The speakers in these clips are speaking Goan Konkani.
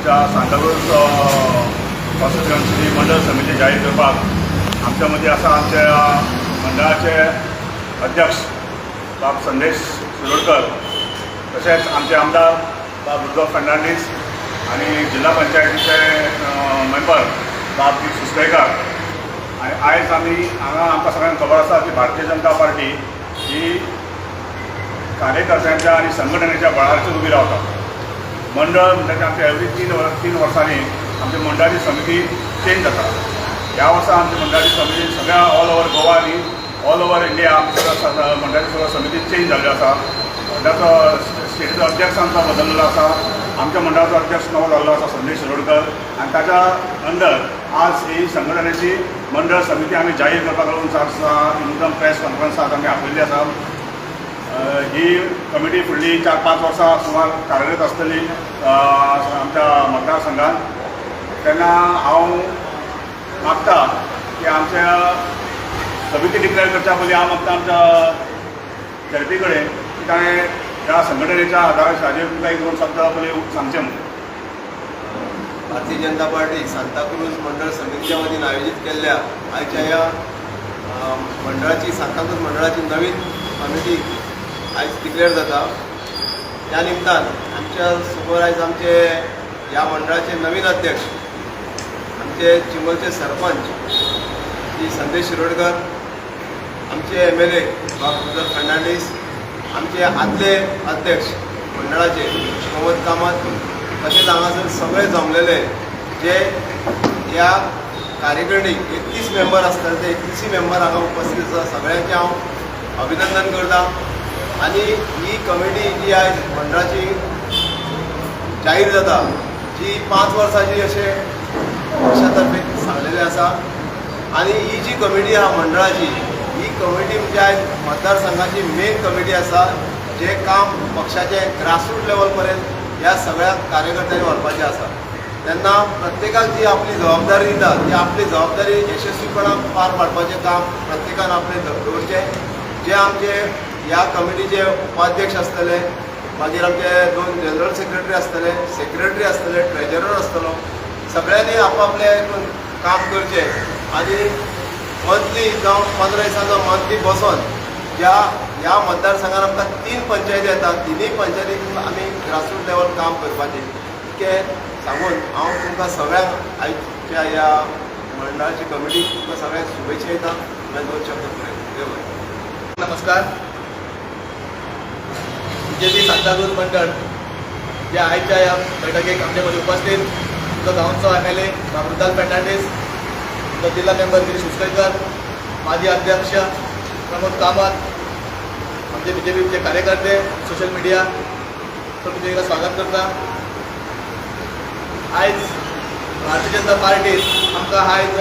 आमच्या सांताक्रूज कॉन्स्टिट्युएन्सी मंडळ समिती जाहीर करपाक आमच्या मदीं आसा आमच्या मंडळाचे अध्यक्ष बाब संदेश शिरोडकर, तशेंच आमचे आमदार बाब रुदोल्फ फर्नांडीस आनी जिल्हा पंचायतीचे मेंबर बाब गिरीश सुस्केकार. आनी आयज आमी हांगा, आमकां सगळ्यांक खबर आसा की भारतीय जनता पार्टी ही कार्यकर्त्यांच्या आनी संघटनेच्या बळाचेर उबी रावता. मंडळ म्हणटा आमच्या एवरी 3 वर्सांनी आमच्या मंडळाची समिती चेंज जाता. ह्या वर्सा आमची मंडळाची समिती सगळ्या ऑल ओवर गोवा आनी ऑल ओवर इंडिया आमच्या सगळ्या मंडळाची सगळ्या समिती चेंज जाल्ल्यो आसा. मंडळाचो, स्टेटीचो अध्यक्ष आमचो बदललेलो आसा. आमच्या मंडळाचो अध्यक्ष नवो जाल्लो आसा, संदेश शिरोडकर, आनी ताच्या अंडर आज ही संघटनेची मंडळ समिती आमी जाहीर करपाक लागून इन्कम प्रेस कॉन्फरन्स आज आमी आपयल्ली आसा. ही कमिटी फुडली 4-5 वर्सां सुमार कार्यरत आसतली आमच्या मतदारसंघात. तेन्ना हांव मागता की आमच्या समिती डिक्लेअर करच्या पयलीं हांव मागता आमच्या थेरपी कडेन की ताणें ह्या संघटनेच्या आदारार हाजेर तुमकां एक दोन शब्द पयलीं सांगचे म्हणून. भारतीय जनता पार्टी सांताक्रूज मंडळ समितीच्या वतीन आयोजीत केल्ल्या आयच्या ह्या मंडळाची, सांताक्रूज मंडळाची नवीन कमिटी आयज डिक्लेअर जाता. त्या निमतान आमच्या समोर आयज आमचे ह्या मंडळाचे नवीन अध्यक्ष, आमचे चिंबलचे सरपंच श्री संदेश शिरोडकर, आमचे एमएलए बाब रुदोल्फ फर्नांडीस, आमचे आदले अध्यक्ष मंडळाचे प्रमोद कामत, तशेंच हांगासर सगळे जमलेले जे ह्या कार्यकारिणीक 31 मेंबर आसतले, ते 31 मेंबर हांगा उपस्थित आसा. सगळ्यांचें हांव अभिनंदन करता. आनी ही कमिटी जी आयज मंडळाची जाहीर जाता, जी 5 वर्साची अशें पक्षा तर्फे सांगलेलें आसा. आनी ही जी कमिटी आहा मंडळाची, ही कमिटी म्हणजे आयज मतदारसंघाची मेन कमिटी आसा, जे काम पक्षाचें ग्रासरूट लेवल पर्यंत ह्या सगळ्या कार्यकर्त्यांनी व्हरपाचें आसा. तेन्ना प्रत्येकाक जी आपली जबाबदारी दिता, ती आपली जबाबदारी यशस्वीपणान पार पाडपाचें काम प्रत्येकान आपलें दवरचें. जे आमचे ह्या कमिटीचे उपाध्यक्ष आसतले, मागीर आमचे दोन जनरल सेक्रेटरी आसतले, सेक्रेटरी आसतले, ट्रेजरर आसतलो, सगळ्यांनी आपापलें हितून काम करचें आनी मंथली जावं 15 दिसां जावं मंथली बसोन ज्या ह्या मतदारसंघात आमकां तीन पंचायती येतात, तिनूय पंचायतीक आमी ग्रासरूट लेवल काम करपाचें, इतकें सांगून हांव तुमकां सगळ्यांक आयच्या ह्या मंडळाची कमिटी तुमकां सगळ्यांक शुभेच्छा दिता. मागीर दोन शब्द पुरे. देव बरें. नमस्कार. बीजेपी सांताक्रूज मंडळ या आयच्या ह्या बैठकेक आमचे मदीं उपस्थित आमचो गांवचो एमएलए बाब रुदाल फर्नांडीस, आमचो जिल्हा मेंबर गिरीश उसकयकर, माजी अध्यक्ष प्रमोद कामत, आमचे बीजेपीचे कार्यकर्ते, सोशल मिडिया, तुमचें स्वागत करता. आयज भारतीय जनता पार्टीन आमकां आयज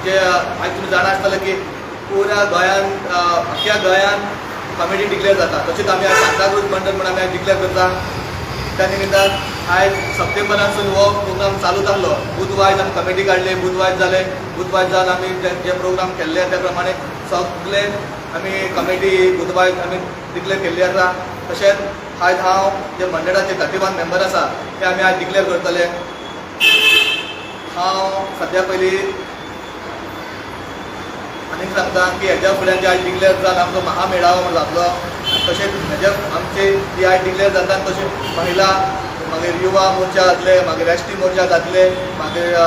जे आयज तुमी जाणा आसतले की पुऱ्या गोंयान, अख्ख्या गोंयान कमिटी डिक्लेअर जाता. तशेंच आमी आयज सांताक्रूज मंडळ म्हूण आमी आयज डिक्लेअर करता. त्या निमित्तान आयज सप्टेंबरांसून हो प्रोग्राम चालू जाल्लो. बूथ वायज आमी कमिटी काडली. बूथ वायज जाले. बूथ वायज जावन आमी जे जे प्रोग्राम केल्ले, त्या प्रमाणे सगळे आमी कमिटी बूथ वायज आमी डिक्लेअर केल्ली आसा. तशेंच आयज हांव जे मंडळाचे 31 मेंबर आसा, ते आमी आयज डिक्लेअर करतले. हांव सद्या पयलीं आनीक सांगता की हेज्या फुड्यान जे आयज डिक्लेअर जावन आमचो महामेळावो म्हण जातलो. आनी तशेंच हेज्या आमचे जी आयज डिक्लेअर जाता, तशें महिला, मागीर युवा मोर्चा जातले, मागीर एसटी मोर्चा जातले, मागीर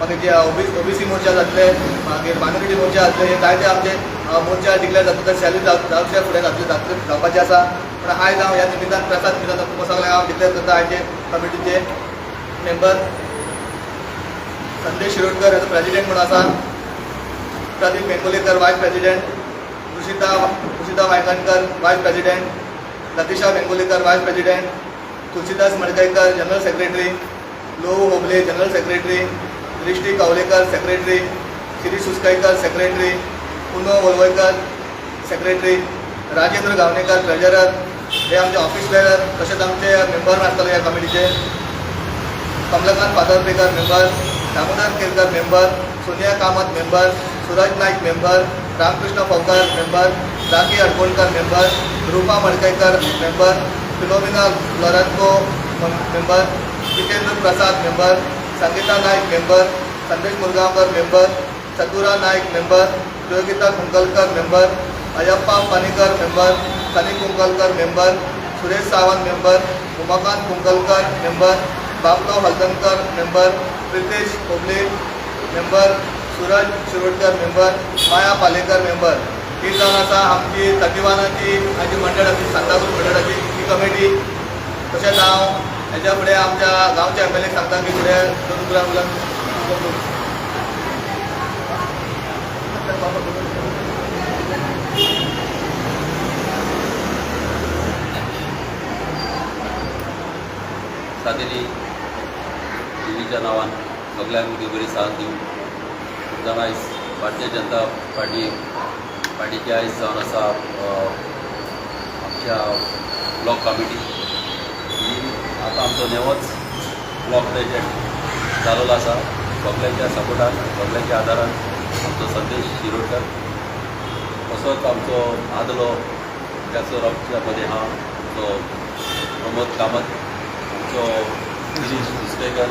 मागीर जे ओबीसी मोर्चा जातले, मागीर मायनॉरिटी मोर्चा जातले, हे जायते आमचे मोर्चा डिक्लेअर जातले. तर सॅली जावचे फुडें जातले जातले जावपाचे आसा. पूण आयज हांव ह्या निमित्तान, प्रेसा निमित्तान तुमकां सगळ्यांक हांव डिक्लेअर करता आयचे कमिटीचे मेंबर. संदेश शिरोडकर हेजो प्रेसिडेंट म्हणून आसा, Pradeep Vengurlekar vice president, Rushita Rushita Vaingankar vice president, Latisha Vengurlekar vice president, Tulsidas Madkaikar general secretary, Lohu Hoble general secretary, Drishti Kavlekar secretary, Shirish Uskaikar secretary, Puno Volvaikar secretary, Rajendra Gaonekar treasurer. हे आमचे ऑफिस बेरर, तशेंच आमचे मेंबर आसतले ह्या कमिटीचे. Kamalkant Fatarpekar member, Damodar Kerkar member, Sonia Kamat member, Suraj Naik member, Ramakrishna Fovkar member, Rakhi Adkonkar member, Rupa Madkaikar member, Philomena Lourenco member. Jitendra Prasad member, Sangeeta Naik member, Sandesh Murgaonkar member, Chatura Naik member, Yogita Kunkalkar member, Ayyappa Panikar member, Sunny Kunkalkar member, Suresh Sawant member, Umakant Kunkalkar member, Bablo Haldankar member, Pritesh Hoble member, Suraj Shirodkar member, Maya Palekar member. ही जावन आसा आमची 31ची आजी मंडळाची, सांताक्रूज मंडळाची ही कमिटी. तशेंच हांव हेच्या फुडें आमच्या गांवच्या एम एल एक सांगता की फुडें दोन उतरां उलोवन. सादेली देवीच्या नांवान सगल्यांक उदी बरी साथ दिवं. खूब जाणां आयज भारतीय जनता पार्टीचे आयज जावन आसा आमच्या ब्लॉक कमिटी ही आतां आमचो नेवोच ब्लॉक प्रेजिडेंट जालोलो आसा सगल्यांच्या सपोर्टान, सगल्यांच्या आदारान, आमचो संदेश शिरोडकर. तसोच आमचो आदलो हांगासर आमच्या मदें आहा आमचो प्रमोद कामत, आमचो गिरीश दुसरेकर,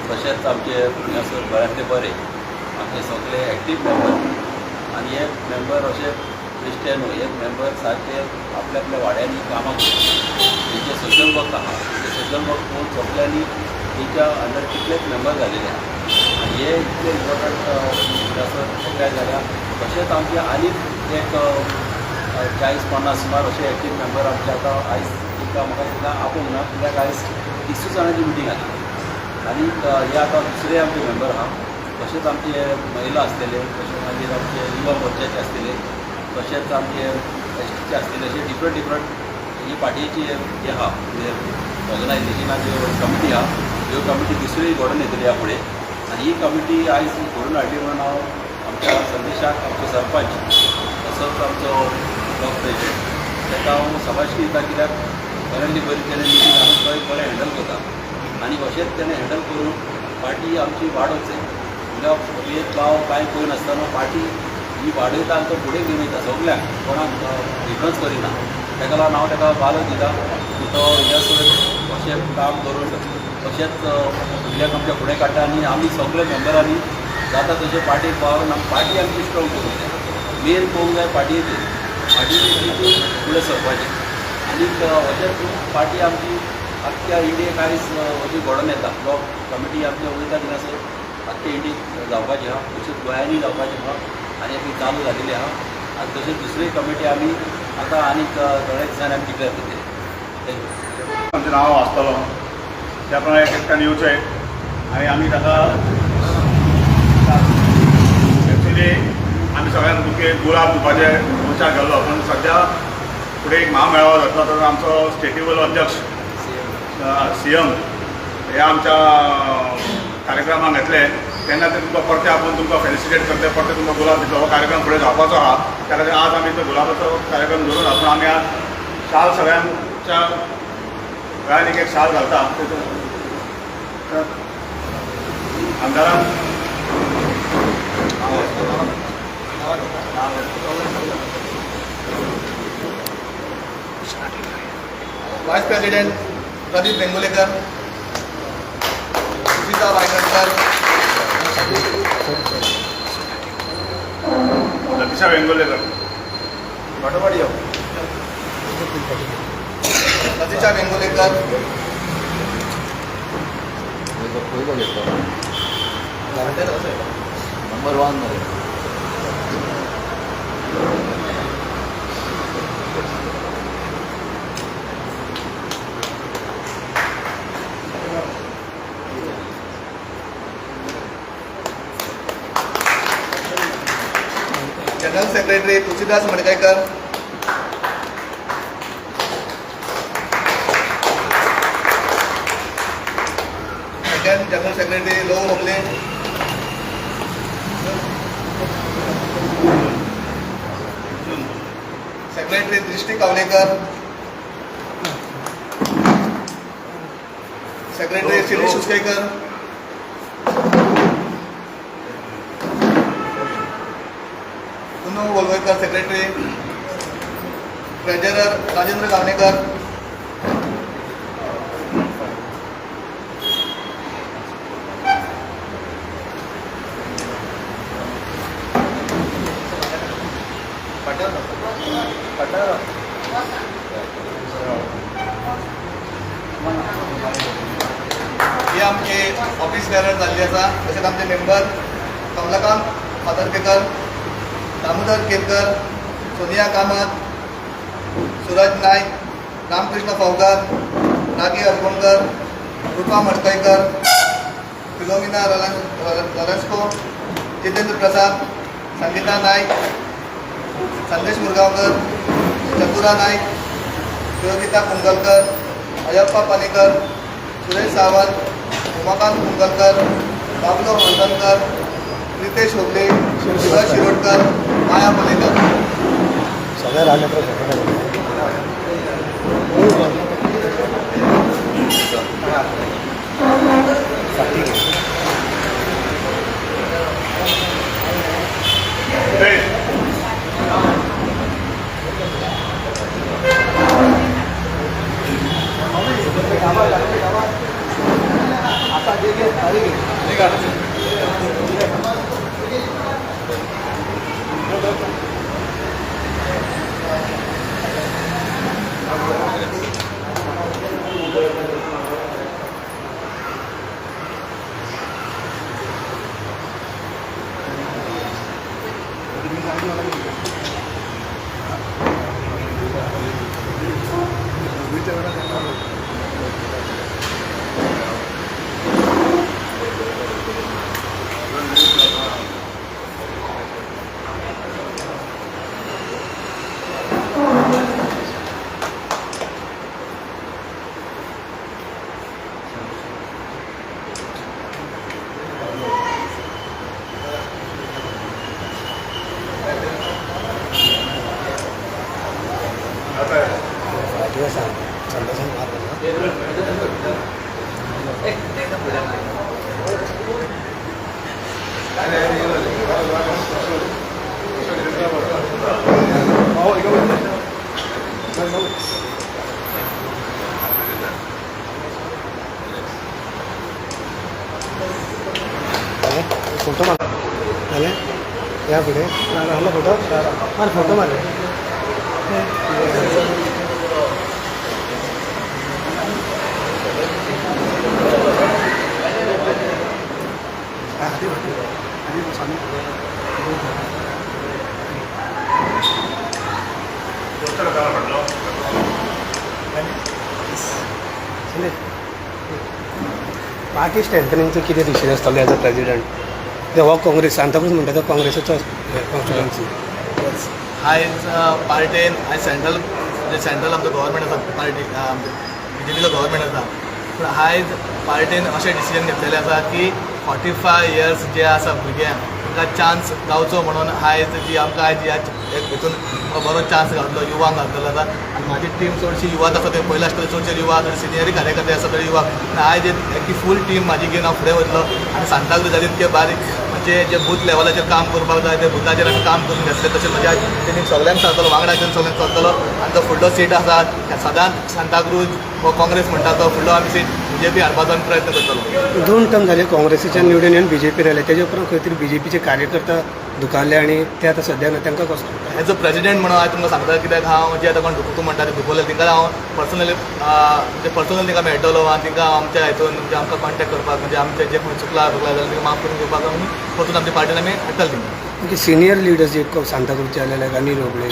तशेंच आमचे हांगासर बऱ्यांतले बरे आमचे सगळे एक्टीव मेंबर. आनी हे मेंबर अशे बेश्टे न्हू, हे मेंबर सारके आपल्या आपल्या वाड्यांनी कामां करता. तेंचे सोशल वर्क आहा, तेंचे सोशल वर्क पळोवन सगल्यांनी तेंच्या अंडर कितलेच मेंबर घालेले आहा. आनी हे इतले इम्पॉर्टंट हांगासर एकठांय जाल्या. तशेंच आमचे आनीक एक 40-50 सुमार अशे एक्टीव मेंबर आमचे आतां आयज तांकां म्हाका दिसता आपोवंक ना, कित्याक आयज 30 जाणांची मिटींग आसली. आनी हे आतां दुसरे आमचे मेंबर आहा. तशेंच आमचे महिला आसतले, तशेंच मागीर आमचे युवा मोर्चाचे आसतले, तशेंच आमचे एसटीचे आसतले. अशे डिफरंट डिफरंट ही पार्टीची जे आहा म्हणजे ऑर्गनायझेशनाच्यो कमिटी आहा, ह्यो कमिटी दुसरी घडोवन येतली ह्या फुडें. आनी ही कमिटी आयज घडोवन हाडली म्हणून हांव आमच्या संदेशाक, आमचो सरपंच तसोच आमचो ब्लॉक प्रेजिडेंट, ताका हांव शाबासकी दिता, कित्याक बऱ्यांतली बरी तेणें मिटींग हाडून थंय बरें हँडल करता. आनी अशेंच तेणें हँडल करून पार्टी आमची वाडोवंक जाय. म्हणल्यार भेदभाव कांय करिनासतना पार्टी ही वाडयता आनी तो फुडें घेवन वयता सगल्यांक, कोणाक डिफरन्स करिना. ताका लागून हांव ताका पालव दिता की तो हिंगासर अशें काम करून तशेंच भुरग्यांक आमच्या फुडें काडटा. आनी आमी सगळे मेंबरांनी जाता तशें पार्टीक पावून पार्टी आमची स्ट्रॉंग करूंक जाय. मेन पळोवंक जाय पार्टयेचेर, पार्टीचेर फुडें सरपाचें. आनीक अशेंच पार्टी आमची आख्ख्या इंडियेक आयज अशी घडोवन येता. ब्लॉक कमिटी आमची वयता थिंगासर आख्खे इंडियेक जावपाची आहा, तशेंच गोंयांनी जावपाची आहा आनी ती चालू जालेली आहा. आनी तशेंच दुसरी कमिटी आमी आतां आनीक थोड्या दिसांनी आमी डिक्लेर करतले. Thank you. आमचें नांव आसतलो त्या प्रमाणे एक एकट्यान येवचें आनी आमी ताका एक्चुली आमी सगळ्यांक बुके गुलाब दिवपाचे विचार केल्लो, पूण सद्या फुडें एक महामेळावो जातलो. तर आमचो स्टेटी वयलो अध्यक्ष सीएम ह्या आमच्या कार्यक्रमाक येतले तेन्ना ते तुमकां परते आपोवन तुमकां फेलिसिटेट करतले, परते तुमकां गुलाब दितलो. हो कार्यक्रम फुडें जावपाचो आहा. त्या खातीर आज आमी तो गुलाबाचो कार्यक्रम धरून आहा, पूण आमी आज शाल सगळ्यांच्या गळ्यान एक एक शाल घालता. तर आमदारान व्हायस प्रेसिडेंट प्रदीप बेंगुलेकर, सुचिता वायंगणकर. लतिशा वेंगुर्लेकर. फाटोफाट यो. लतिशा वेंगुलेकर. पयलो घेतलो. नंबर वन मरे. General secretary Tulsidas Madkaikar. Second general secretary Lohu Hoble. Secretary Drishti Kavlekar. Secretary Shirish Uskekar. Punu Volvaikar secretary. Treasurer Rajendra Gaonekar. हे आमचे ऑफिस बेरर जाल्ली आसा. तशेंच आमचे मेंबर कमलाकांत फातर्पेकर, दामोदर केरकर, सोनिया कामत, सुरज नायक, रामकृष्ण फौगार, रागी हरगोणकर, रुपा मडकयकर, फिलोमिना लॉरेन्सको, जितेंद्र प्रसाद, संगीता नायक, संदेश मुरगांवकर, चतुरा नायक, सुयोगिता कुंगलकर, अयप्पा पालेकर, सुरेश सावंत, उमाकांत कुंगलकर, बाबलो हळदणकर, रितेश होबले, शिवराज शिरोडकर, माया पलेकर. सगळ्या राहिले फोटो. फाटी घे. रितेश. आता फाटी आसा संदेशान मार. फोटो मार जालें. या फुडें आहलो फोटो मार, फोटो मार. दोस्त कसा पडलो. संदेश, पार्टी स्ट्रेंथनिंगचो कितें डिसिजन आसतलो एज अ प्रेजिडंट? हो काँग्रेस सांताक्रूज म्हणटा तो काँग्रेसीचो कॉन्स्टिट्युएन्सी. आयज पार्टेन आयज सेंट्रल, म्हणजे सेंट्रल आमचो गव्हर्मेंट आसा, पार्टी बीजेपीचो गव्हर्मेंट आसा, पूण आयज पार्टेन अशें डिसिजन घेतलेलें आसा की 45 इयर्स जे आसा भुरग्यांक तांकां चान्स गावचो म्हणून आयज जी आमकां आयज ह्या हितून बरो चान्स गावतलो, युवांक गावतलो आसा. आनी म्हाजी टीम चडशी युवाच आसा. ते पयले आसतले चडशे युवा, थोडे सिनियरी कार्यकर्ते आसा, थोडे युवा. आनी आयज एक फूल टीम म्हाजी घेवन हांव फुडें वयतलो. आनी सांताक्रुजाचे इतके बारीक म्हणजे जे बूथ लेवलाचेर काम करपाक जाय ते बुथाचेर आमी काम करून घेतले. तशेंच म्हज्या तेणी सगल्यांक सांगतलो, वांगडा घेवन सगल्यांक चलतलो. आनी जो फुडलो सीट आसा सदांच सांताक्रूज हो काँग्रेस म्हणटा तो फुडलो आमी सीट बीजेपी हाडपाचो आमी प्रयत्न करतलो. दोन टर्म झाले काँग्रेसीच्यान निवडून येवन बीजेपीर आयले. तेजे उपरांत खंय तरी बीजेपीचे कार्यकर्ता दुखावले आनी ते आतां सद्या ना, तांकां कसो? एज अ प्रेसिडेंट म्हणून हांव तुमकां सांगता, कित्याक हांव जे आतां कोण दुखोवता म्हणटा ते दुखवले तांकां हांव पर्सनली, म्हणजे पर्सनल तांकां मेळटलो आनी तांकां आमच्या हितून म्हणजे आमकां कॉन्टेक्ट करपाक, म्हणजे आमचें जें खंय चुकलां चुकलां जाल्यार तांकां माफ करून घेवपाक आमी परतून आमच्या पार्टीन आमी हाडटले तांकां. ओके, सिनियर लिडर्स जे सांताक्रूजचे आले, लायक अनिल होबळे,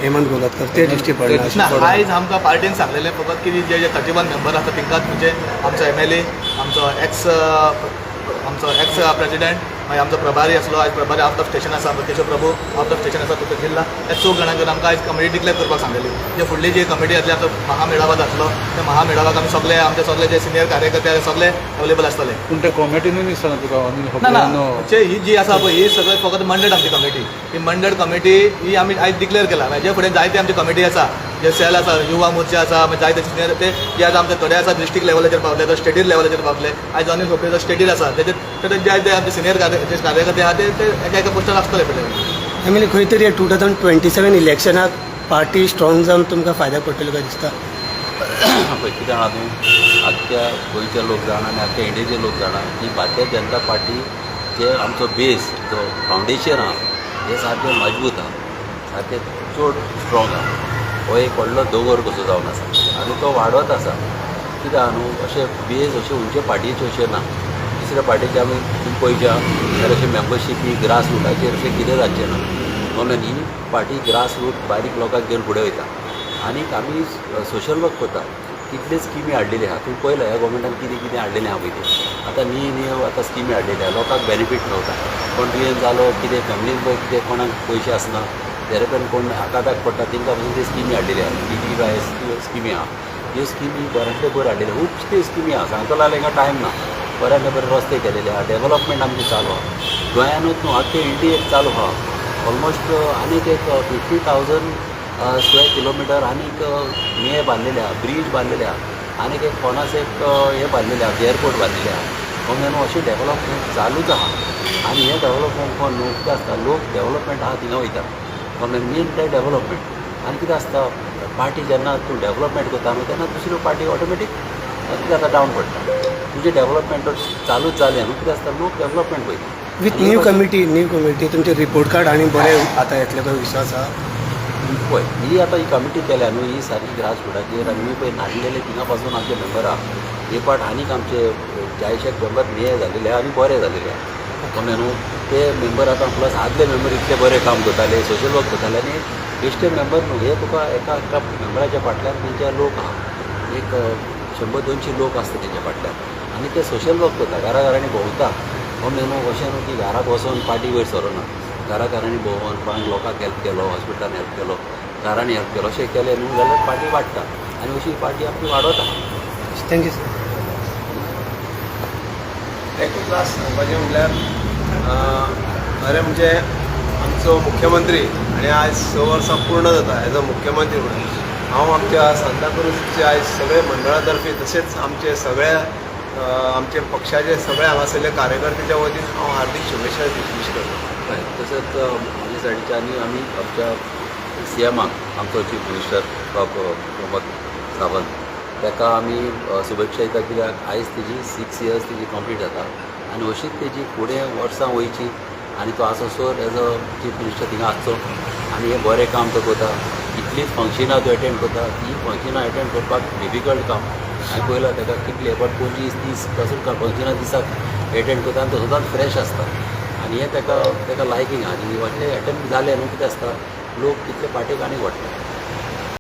हेमंत गोलतकर, ते दिश्टी पडना? ना, आयज आमकां पार्टीन सांगलेलें फकत की जे जे 31 मेंबर आसा तांकांच, म्हणजे आमचो एमएलए, आमचो एक्स प्रेसिडेंट, मागीर आमचो प्रभारी आसलो, आयज प्रभारी आउट ऑफ स्टेशन आसा, Keshav Prabhu out of station आसा तो जिल्ला, ह्या चौग जाणांक घेवन आमकां आयज कमिटी डिक्लेअर करपाक सांगलेली. जे फुडली जी कमिटी जातली, आमचो महामेळावा जातलो, त्या महामेळावाक आमी सगळे आमचे सगळे जे सिनियर कार्यकर्ते आसा सगळे अवेलेबल आसतले. पूण त्या कॉमिटीनूय दिसना तुका अनिल ना ना. होबळे? म्हणजे ही जी आसा पळय, ही सगळी फकत मंडळ आमची कमिटी, ही मंडळ कमिटी ही आमी आयज डिक्लेअर केला. हेजे फुडें जायते आमची कमिटी आसा, जे सेल आसा, युवा मोर्चा आसा, मागीर जायते सिनियर ते जे आतां आमचे थोडे आसा डिस्ट्रिक्ट लेवलाचेर पावले, तो स्टेटीर लेवलाचेर पावले. आयज अनिल खोपडेचो स्टेटीर आसा. तेजे ते जे आमचे सिनियर जे कार्यकर्ते आहा ते ते एका एका पोस्टार आसतले फुडें. I mean, खंय तरी 2027 इलेक्शनाक पार्टी स्ट्रॉंग जावन तुमकां फायद्याक पडटलो काय दिसता? पळय कितें जाणा तूं, आख्ख्या गोंयचे लोक जाणा आनी आख्ख्या इंडियेचे लोक जाणा की भारतीय जनता पार्टी जे आमचो बेस जो फावंडेशन आहा हें सारकें मजबूत आहा, सारकें चड स्ट्रॉंग आहा. हो एक व्हडलो दोंगर कसो जावन आसा आनी तो वाडत आसा. कितें आहा न्हू, अशें बेज अशें खंयचे पार्टीचे अशें ना. दुसऱ्या पार्टीचे आमी तुमी पळयच्या जाल्यार अशें मेंबरशीपी ग्रास रुटाचेर अशें कितें जावचें ना. म्हणून ही पार्टी ग्रास रूट बारीक लोकांक घेवन फुडें वयता आनीक आमी सोशल वर्क करता. कितले स्किमी हाडलेली आहा तुमी पळयला, ह्या गोवोरमेंटान कितें कितें हाडलेलें आहा पळय तें. आतां न्ही न्ही आतां स्किमी हाडलेली आहा, लोकांक बेनिफीट मेवता. कोण दुयेंत जालो कितें, फॅमिलीन पळय कितें कोणाक पयशे आसना, तेरे कोण हाकाताक पडटा, तेंकां पसून ती स्किमी हाडलेली आहा. डीडीवाय स्किमी आहा, ह्यो स्किमी बऱ्यांतल्यो बऱ्यो हाडलेल्यो. खूब त्यो स्किमी आहा, सांगतलो जाल्यार हांगा टायम ना. बऱ्यांतले बरे रस्ते केलेले आहा, डेवलपमेंट आमचें चालू आहा गोंयानूच न्हू, आख्खे इंडियेक चालू आहा. ऑलमोस्ट आनीक एक 50,000 स्क्वेअर किलोमिटर आनीक हे बांदलेले आहा, ब्रीज बांदलेले आहा, आनीक एक कोणास एक हे बांदलेले आहा, एअरपोर्ट बांदलेले आहा. म्हणून न्हू अशें डेवलपमेंट चालूच आहा. आनी हें डेवलपमेंट कोण न्हू, कितें आसता, लोक डेवलपमेंट आहा थिंगा वयता. म्हणून मेन तें डेवलपमेंट. आनी कितें आसता, पार्टी जेन्ना तूं डेवलपमेंट करता न्हू, तेन्ना दुसऱ्यो पार्टी ऑटोमॅटीक कितें जाता, डावन पडटा. तुजें डेवलपमेंट चालूच जालें न्हू, कितें आसता, लोक डेवलपमेंट पळयता. With new committee, new committee तुमचे रिपोर्ट कार्ड आनी बरें आतां येतले काय विश्वास आहा? पळय, ही आतां ही कमिटी केल्या न्हू, ही सारकी ग्रास रुटाचेर. आनी पळय नाडलेले थिंगा पासून आमचे मेंबर आहा. एक पाट आनीक आमचे चाळीशेक मेंबर हे जालेले आहा आनी बरे जालेले आहा. कमलें न्हू, ते मेंबर आतां प्लस आदले मेंबर इतले बरे काम करताले, सोशल वर्क करताले. आनी बेश्टे मेंबर न्हू हे, तुका एका एका मेंबराच्या फाटल्यान तेंच्या लोक आहा, एक 100-200 लोक आसता तेंच्या फाटल्यान आनी ते सोशल वर्क करता, घरा घरांनी भोंवता. कमलें न्हू, अशें न्हू की घराक वचोन पार्टी वयर सरना, घरा घरांनी भोंवन कोणाक लोकांक हेल्प केलो, हॉस्पिटलान हेल्प केलो, घरांनी हेल्प केलो, अशें केलें न्हू जाल्यार पार्टी वाडटा आनी अशी पार्टी आपली वाडत आहा. Thank you sir. एकूच लास्ट सांगपाचें म्हणल्यार, खरें म्हणजे आमचो मुख्यमंत्री आनी आयज 6 वर्सां पूर्ण जाता एज अ मुख्यमंत्री म्हणून, हांव आमच्या सांताक्रूजचे आयज सगळे मंडळा तर्फे, तशेंच आमचे सगळ्या आमचे पक्षाचे सगळे हांगासरले कार्यकर्त्याच्या वतीन हांव हार्दीक शुभेच्छा विश करता. हय, तशेंच म्हाजे सायडीच्या आनी आमी आमच्या सी एमाक, आमचो चीफ मिनिस्टर बाब प्रमोद सावंत, ताका आमी शुभेच्छा दिता, कित्याक आयज तेजी 6 इयर्स तेजी कंप्लीट जाता आनी अशीच तेजी फुडें वर्सां वयची आनी तो आसोसर एज अ चीफ मिनिस्टर थिंगा आसचो आनी हें बरें काम तो करता. कितलींच फंक्शनां तो एटेंड करता. ती फंक्शनां एटेंड करपाक डिफिकल्ट काम. हांवें पळयलां ताका कितले, बट 25-30 पासून फंक्शनां दिसाक एटेंड करता आनी तो सदांच फ्रेश आसता आनी हें ताका ताका लायकींग. आनी अशें एटेंड जालें न्हू, कितें आसता, लोक तितले पार्टीक आनीक वाडटा.